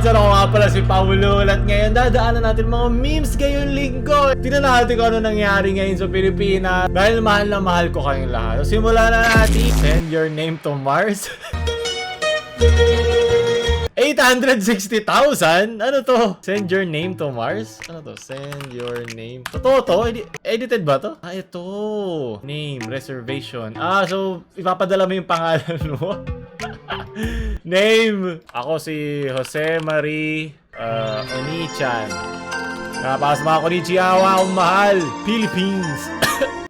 Pilipinas! Ano ko nga pala si Paulo at ngayon dadaanan natin mga memes ngayong linggo. Tingnan natin kung ano nangyari ngayon sa Pilipinas dahil mahal na mahal ko kayong lahat. So simulan na natin. Send your name to Mars. 860,000? Ano to? Send your name to Mars? Ano to? Send your name. Totoo to? Edited ba to? Ah, ito. Name, reservation. Ah, so ipapadala mo yung pangalan mo? Name. Ako si Jose Marie Onichan. Napas mga konnichiwa, akong mahal. Philippines.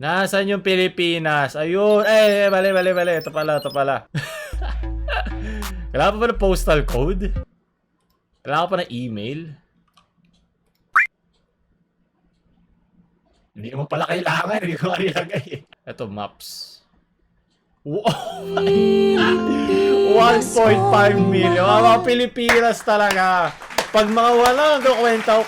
Nasaan yung Pilipinas? Ayun. Mali. Ito pala. Kailangan pa ba ng postal code? Kailangan pa ng email? Hindi mo pala kailangan. Hindi ko ilagay. Ito, maps. Wow! 1.5 million. Mga Pilipinas talaga. Pag mga walang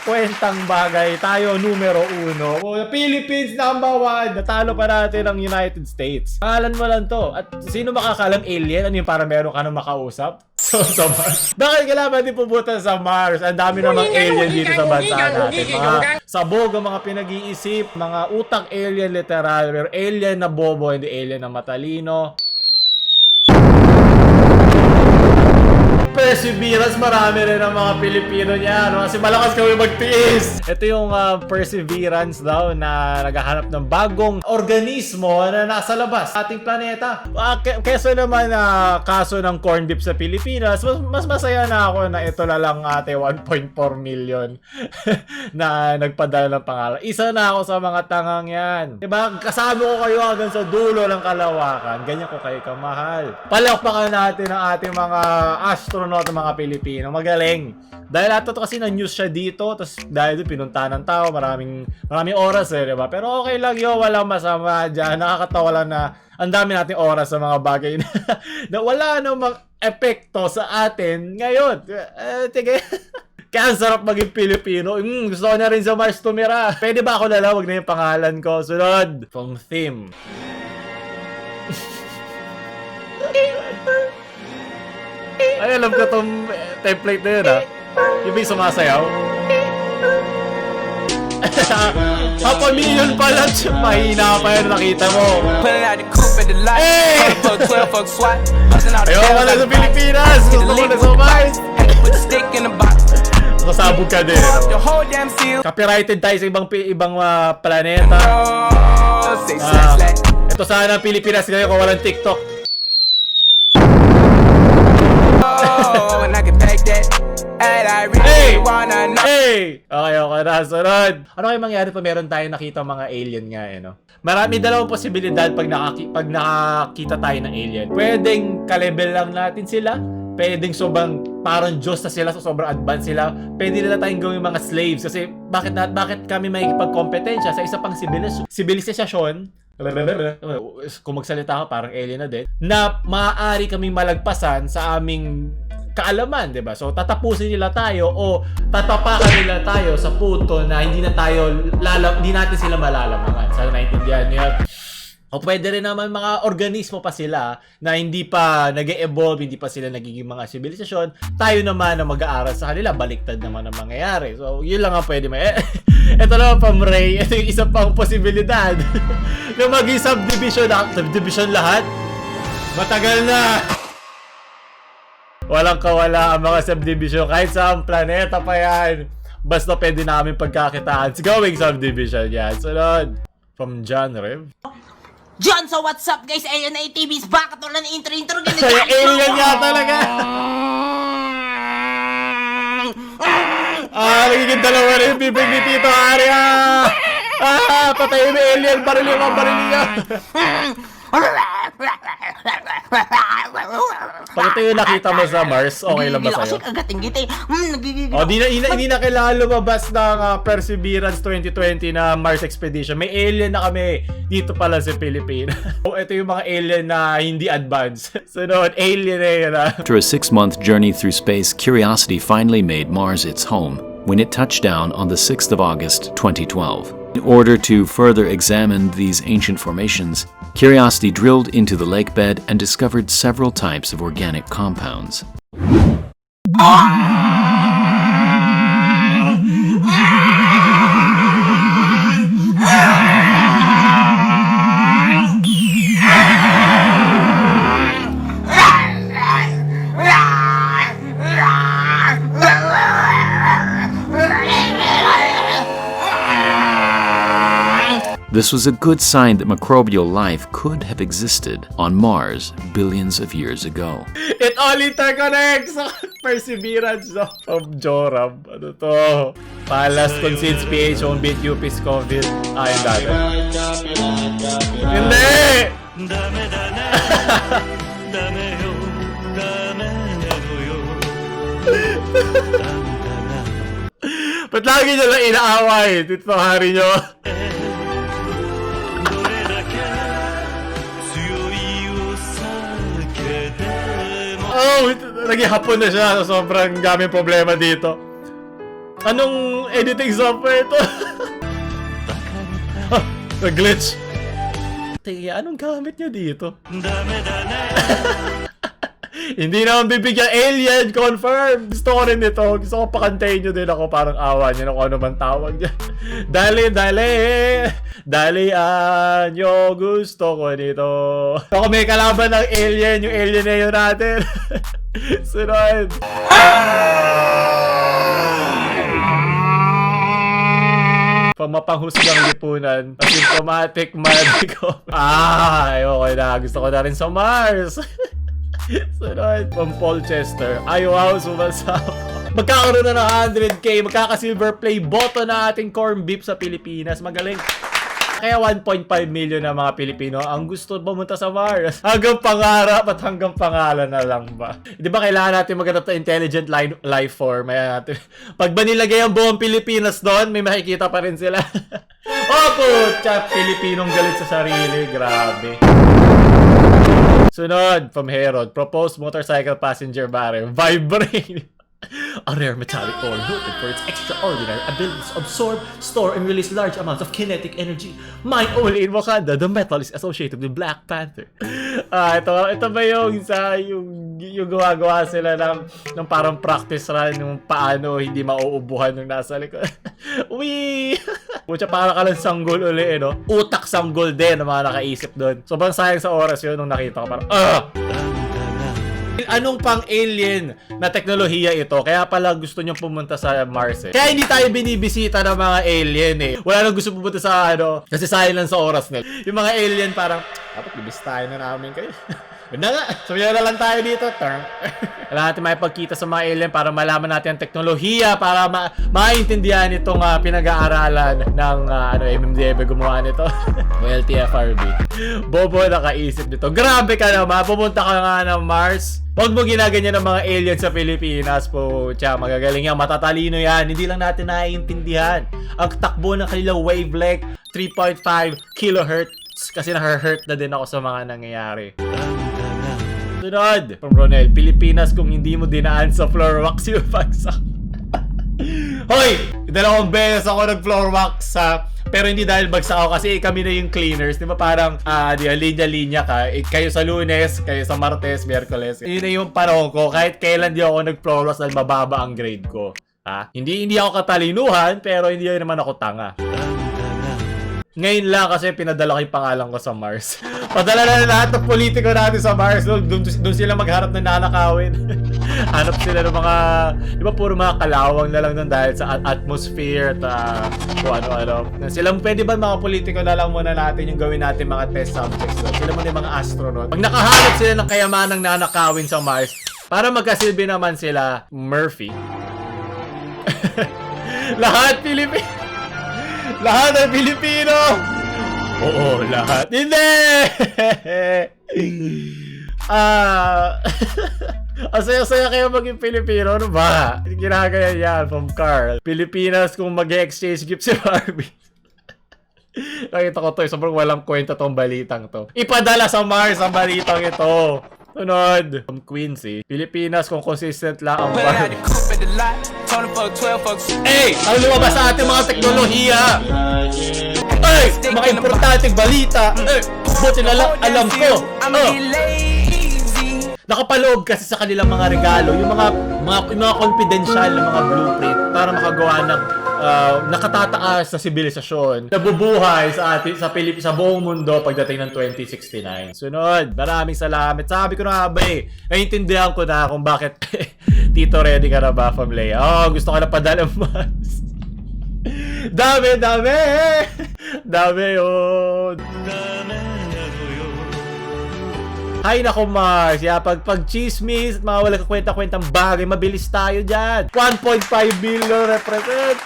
kwentang bagay, tayo numero 1. Philippines number 1. Natalo pa natin ang United States. Pangalan mo lang to. At sino makakalam alien? Ano yung para meron ka nang makausap? Sa Mars. Bakit kailangan din pupunta sa Mars? Ang dami namang alien dito sa bansa natin. Mga sabog ang mga pinag-iisip. Mga utak alien literal. Pero alien na bobo, hindi alien na matalino. Perseverance, marami rin ang mga Pilipino niya, no? Kasi malakas kami magtiis. Ito yung perseverance daw na naghahanap ng bagong organismo na nasa labas sa ating planeta. Kesa naman kaso ng corn beef sa Pilipinas, mas masaya na ako na ito na lang ate 1.4 million na nagpadala ng pangalan. Isa na ako sa mga tangang yan. Diba? Kasama ko kayo hanggang sa dulo ng kalawakan. Ganyan ko kayo kamahal. Palakpakan natin ang ating mga astronaut ng mga Pilipino. Magaling. Dahil ato kasi na-news siya dito, tapos dahil doon pinunta ng tao, maraming oras diba? Pero okay lang yun, walang masama dyan. Nakakatawa lang na ang dami nating oras sa mga bagay na wala namang epekto sa atin ngayon. Tige. Kaya ang sarap maging Pilipino. Gusto ko na rin sa Mars tumira. Pwede ba ako na lang? Wag na yung pangalan ko. Sunod. From theme. Ay, alam ko tong template na yun, ha? Yung may sumasayaw. Million pala. Mahina pa yun, nakita mo. Hey! Ayaw ka na sa Pilipinas. Gusto ko na sa Mars. Nakasabog ka din. Copyrighted tayo sa ibang planeta. Ito sana Pilipinas ngayon kung walang TikTok. Hey! Okay, nasunod. Ano kayo mangyari pa meron tayo nakita mga alien nga, no? Marami dalawang posibilidad pag nakakita tayo ng alien. Pwedeng ka-level lang natin sila. Pwedeng sobrang parang Diyos na sila, so sobrang advanced sila. Pwede nila tayong gawing mga slaves. Kasi bakit kami may pagkompetensya sa isa pang sibilisasyon, kung magsalita ka parang alien na din, na maaari kaming malagpasan sa aming kaalaman, 'di ba? So tatapusin nila tayo o tatapakan nila tayo sa punto na hindi natin sila malalamangan. Sana naintindihan niyo. O pwede rin naman mga organismo pa sila na hindi pa nag-evolve, hindi pa sila nagiging mga sibilisasyon. Tayo naman na mag-aaral sa kanila, baliktad naman ang mangyayari. So yun lang ang pwede ito naman Pam Ray, ito yung isa pang posibilidad na maging subdivision lahat. Matagal na. Walang kawala ang mga subdivision kahit sa planeta pa yan. Basta pwede namin pagkakitaan gawing subdivision yan. Sunod. From John Rev. John, so what's up guys? Ayun na ATV's back. Ito lang intro. Kaya alien nga talaga. Nagiging dalawa rin yung bibig ni Tito Arya. Patay yung alien. Baril niya. Pag ito yung nakita mo sa Mars, okay lang ba sa'yo? Di na kailangan lumabas ng Perseverance 2020 na Mars Expedition. May alien na kami dito pala sa Pilipinas. Ito yung mga alien na hindi advanced. Sunod, alien na yun. After a 6-month journey through space, Curiosity finally made Mars its home when it touched down on the 6th of August, 2012. In order to further examine these ancient formations, Curiosity drilled into the lake bed and discovered several types of organic compounds. This was a good sign that microbial life could have existed on Mars billions of years ago. It all interconnects! Perseverance of Joram. Ano to? Palas concedes PH on beat UP Scoville. Ayun dati. Hindi! Ba't lagi nyo lang inaaway? Dito ang hari nyo. Oh, naging hapon na siya. Sobrang daming problema dito. Anong editing software ito? Nag-glitch. Teka, anong gamit niya dito? Hindi naman bibigyan alien, confirm. Gusto ko rin ito. Gusto ko pakantayin nyo din ako. Parang awa nyo na kung ano man tawag niya. Dali, dalian nyo. Gusto ko nito. Ako may kalaban ng alien. Yung alien na yun natin. Sunod. Pamapanghusgang lipunan. Asymptomatic medical. Okay na. Gusto ko na rin sa Mars. Sunod. From Paul Chester. Ay, wow, sumasama. Magkakaroon na ng 100k. Magkaka-silver play button na ating corn beef sa Pilipinas. Magaling. Kaya 1.5 million na mga Pilipino ang gusto pumunta sa Mars. Hanggang pangarap at hanggang pangalan na lang ba? Di ba kailangan natin maghanap ng intelligent life form? Natin. Pag ba nilagay ang buong Pilipinas doon, may makikita pa rin sila. Putya, Pilipinong galit sa sarili. Grabe. Sunod, from Herod. Proposed motorcycle passenger barrier. Vibrate. A rare metallic ore noted for its extraordinary ability to absorb, store, and release large amounts of kinetic energy. Mined only in Wakanda, the metal is associated with Black Panther. Ito ba yung isa, yung gawa sila ng parang practice run yung paano hindi mauubuhan yung nasa likod. Wee! Pucha, parang ka lang sanggol uli, no? Utak sanggol din ang mga nakaisip doon. Sobrang sayang sa oras yun nung nakita ko parang, Anong pang alien na teknolohiya ito? Kaya pala gusto nyo pumunta sa Mars eh. Kaya hindi tayo binibisita ng mga alien eh. Wala nang gusto pumunta sa kasi sayang lang sa oras nila. Yung mga alien parang, dapat bibisitahin na namin kayo. Ganda nga, sabihin na lang tayo dito. Kailangan natin makipagkita sa mga alien para malaman natin ang teknolohiya para maintindihan itong pinag-aaralan ng MMDB gumawa nito. O LTFRB. Bobo nakaisip nito. Grabe ka naman, pumunta ka nga ng Mars. Huwag mo ginaganyan ng mga alien sa Pilipinas po. Tiya, magagaling yan, matatalino yan. Hindi lang natin naiintindihan ang takbo ng kanilang wavelength 3.5 kilohertz kasi na-hurt na din ako sa mga nangyayari. Sunod, from Ronel, Pilipinas kung hindi mo dinaan sa floor wax yung bagsak. Hoy! Dalawang beses ako nag-floor wax pero hindi dahil bagsak ako kasi kami na yung cleaners. Di ba parang linya-linya ka. Kayo sa Lunes, kayo sa Martes, Miyerkules. Yun na yung panahon ko. Kahit kailan di ako nag-floor wax dahil mababa ang grade ko. Hindi ako katalinuhan pero hindi naman ako tanga. Ngayon lang kasi pinadala ko yung pangalan ko sa Mars. Padala na lahat ng politiko natin sa Mars. Doon sila magharap ng nanakawin. Hanap sila ng mga, di ba puro mga kalawang na lang doon dahil sa atmosphere at kung ano-ano. Sila, pwede ba mga politiko na lang muna natin yung gawin natin mga test subjects doon? Sila muna yung mga astronaut. Pag nakahanap sila ng kayamanang nanakawin sa Mars, para magkasilbi naman sila Murphy. Lahat Pilipino. Lahat ng Pilipino! Oo, lahat. Hindi! Asaya-saya kayo maging Pilipino. Ano ba? Ginagaya yan from Carl. Pilipinas kung mag-exchange gift si Barbie. Nakita ko to. Sobrang walang kwenta tong balitang to. Ipadala sa Mars ang balitang ito. Sunod. From Quincy. Pilipinas kung consistent lang ang Barbie. Ang lumabas sa ating mga teknolohiya. Mga importanteng balita. Buti na lang alam ko. Nakapaloob kasi sa kanilang mga regalo yung mga confidential na mga blueprint para makagawa ng nakatataas na sibilisasyon nabubuhay sa buong mundo pagdating ng 2069. Sunod, maraming salamat. Sabi ko na ba naiintindihan ko na kung bakit Tito, ready ka na ba, Famleya? Gusto ko na padala mas. Dami! Dami yun. Hay nako Mars, pag chismis, mga wala kakwenta-kwentang bagay, mabilis tayo dyan. 1.5 billion represent.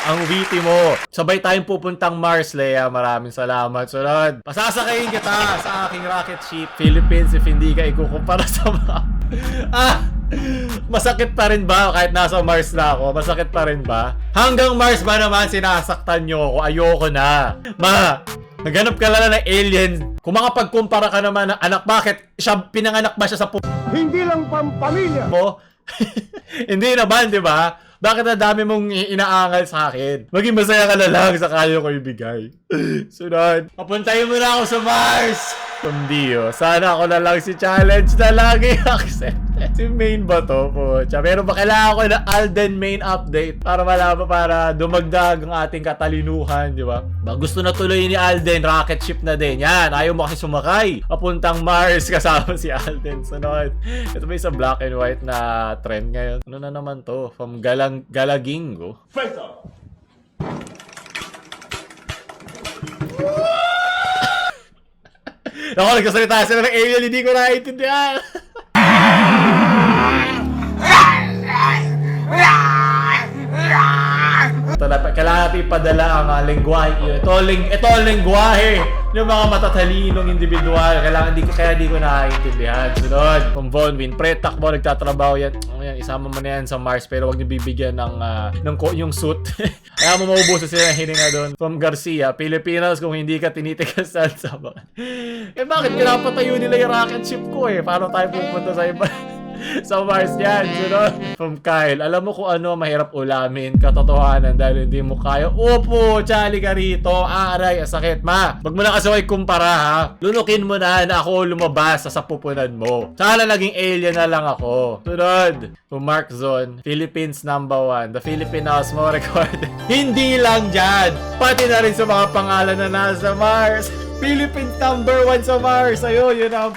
Ang witty mo. Sabay tayong pupuntang Mars, Leia. Maraming salamat. Sunod. Pasasakayin kita sa aking rocket ship, Philippines, if hindi ka ikukumpara sa map. Masakit pa rin ba kahit nasa Mars na ako? Masakit pa rin ba? Hanggang Mars ba naman sinasaktan nyo ako? Ayoko na. Ma, naghanap ka lang ng alien. Kung makapagkumpara ka naman ng anak, bakit? Pinanganak ba siya sa Hindi lang pampamilya. mo? Hindi naman, di ba? Bakit na dami mong inaangal sa akin? Maging masaya ka na lang sa kaya ko ibigay. Sunod. Papuntayin mo na ako sa Mars! Kundi sana ako na lang si challenge na lagi accepted. Si main ba to po? Pero ba kailangan ko na Alden main update para malaman, para dumagdag ang ating katalinuhan, di ba? Gusto na tuloy ni Alden, rocket ship na din. Yan, ayaw mo kasi sumakay. Papuntang Mars kasama si Alden. Sunod. Ito ba yung sa black and white na trend ngayon? Ano na naman to? From Galagingo. Face off. Ako, nagkasalita sila ng alien, hindi ko naiintindihan. Kailangan natin ipadala ang lengguwahe. Ito ang lengguwahe ng mga matatalinong individual. Kaya di ko naiintindihan. Sunod. From Von Win. Pre-takbo, nagtatrabaho yan. Yan. Isama mo na yan sa Mars, pero wag niyo bibigyan ng yung suit. Kaya mo maubusan sila ng hininga doon. From Garcia. Pilipinas, kung hindi ka tinitigasan sa mga. Bakit pinapatayo nila yung rocket ship ko Paano tayo pupunta sa iba? Sa Mars yan. Sunod. From Kyle. Alam mo kung ano mahirap ulamin, katotohanan dahil hindi mo kaya. Opo, chali ka rito. Aray, sakit. Ma, wag mo na kasi kumpara ha. Lunukin mo na ako lumabas sa pupunan mo. Sana naging alien na lang ako. Sunod. From Mark Zone. Philippines #1. The Philippine House mo recorded. Hindi lang dyan. Pati na rin sa mga pangalan na nasa Mars. Philippines #1 sa Mars. Ayun, yun ang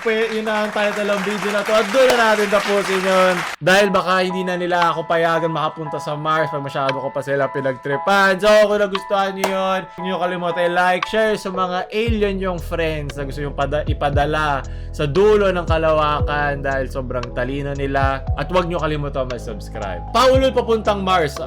title ng video na to. At doon na natin tapusin yun. Dahil baka hindi na nila ako payagan makapunta sa Mars pag masyado ko pa sila pinagtripan. So, kung nagustuhan nyo yun, huwag nyo kalimutan like, share sa mga alien yung friends na gusto yung ipadala sa dulo ng kalawakan dahil sobrang talino nila. At huwag nyo kalimutan mag-subscribe. Paulol papuntang Mars.